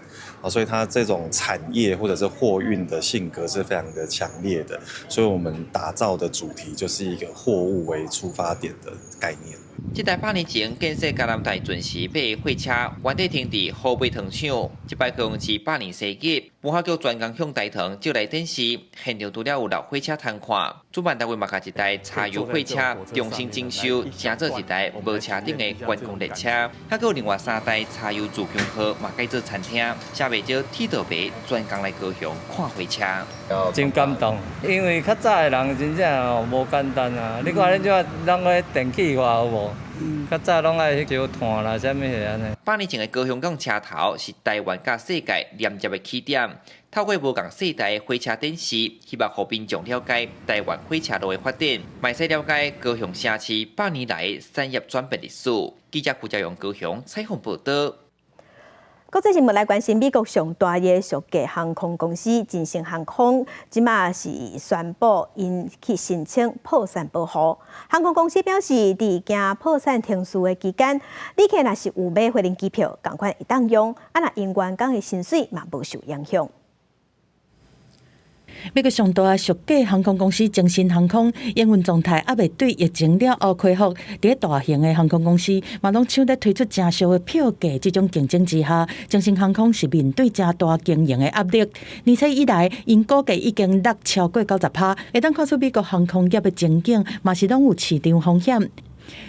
所以它這種產業或者是貨運的性格是非常的強烈的，所以我們打造的主題就是一個貨物為出發點的概念。這台百年前建設嘉南大圳時買的貨車，原底停佇湖北糖廠，這擺高雄市百年生日，文化局專工向台糖借來展示，現場除了有老火車通看，主辦單位嘛共一台柴油貨車重新整修，成做一台無車頂的觀光列車，還閣有另外三台柴油自強號嘛改做餐廳，遮袂少鐵道迷專工來高雄看火車。真感動，因為較早的人真正哦無簡單啊！你看恁這擺攏咧電氣化有無？較早攏愛燒炭啦，啥物貨按呢。百年前的高雄港車頭是台灣佮世界連接的起點，透過無仝世代的火車展示，希望予民眾了解台灣火車路的發展，嘛會使了解高雄城市百年來的產業轉變歷史。記者胡家榮高雄採訪報導。國際新聞來關心美國上大的屬價航空公司金星航空，這馬是宣布𪜶去申請破產保護。航空公司表示，佇行破產程序的期間，旅客若是有買飛輪機票，仝款會當用，啊若𪜶員工的薪水嘛無受影響。美國上大屬價航空公司精神航空營運狀態猶未對疫情了後恢復，佇大型的航空公司嘛攏搶咧推出誠俗的票價，這種競爭之下，精神航空是面對誠大經營的壓力。年初以來，𪜶股價已經落超過90%，會當看出美國航空業的前景嘛是攏有市場風險。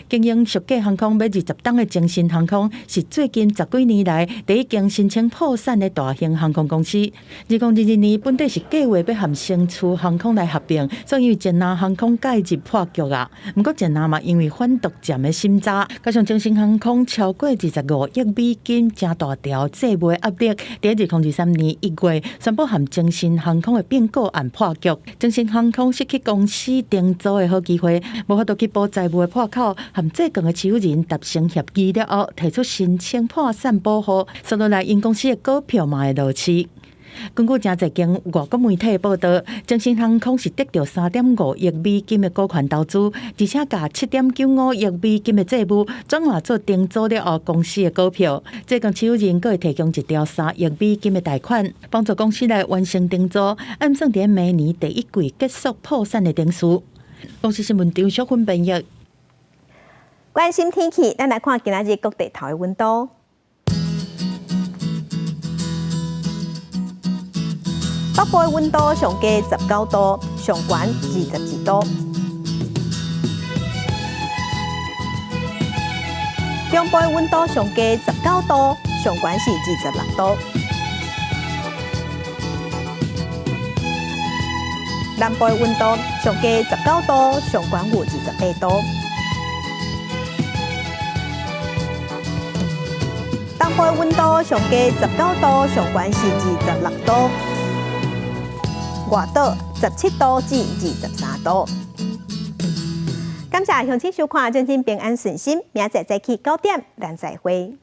經營屬價航空欲20冬的精神航空，是最近十幾年來第一間申請破產的大型航空公司。2022年本底是計劃欲和星馳航空來合併，所以捷藍航空介入破局啊。毋過捷藍嘛因為反獨佔的審查，加上精神航空超過25億美金誠大條債務的壓力，佇2023年1月宣布和精神航空的併購案破局。精神航空失去公司重組的好機會，無法度去補債務的破口。和債權的持有人達成協議了後，提出申請破產保護，紲落來𪜶公司的股票嘛會落市。根據誠濟間外國媒體報導，精神航空是得著3.5億美金的股權投資，而且共7.95億美金的債務轉換做重組了後公司的股票。債權持有人閣會提供一條3億美金的貸款，幫助公司來完成重組，按算佇明年第一季結束破產的程序。公視新聞張淑芬編譯。關心天氣，咱來看今仔日各地頭的溫度。北部的溫度上低19度，上懸22度。中部的溫度上低19度，上懸是26度。南部的溫度上低19度，上懸有28度。東東部的溫度上低19度，上懸是26度。外島17度至23度。感謝鄉親收看，祝恁平安順心，明仔載早起9點，咱再會。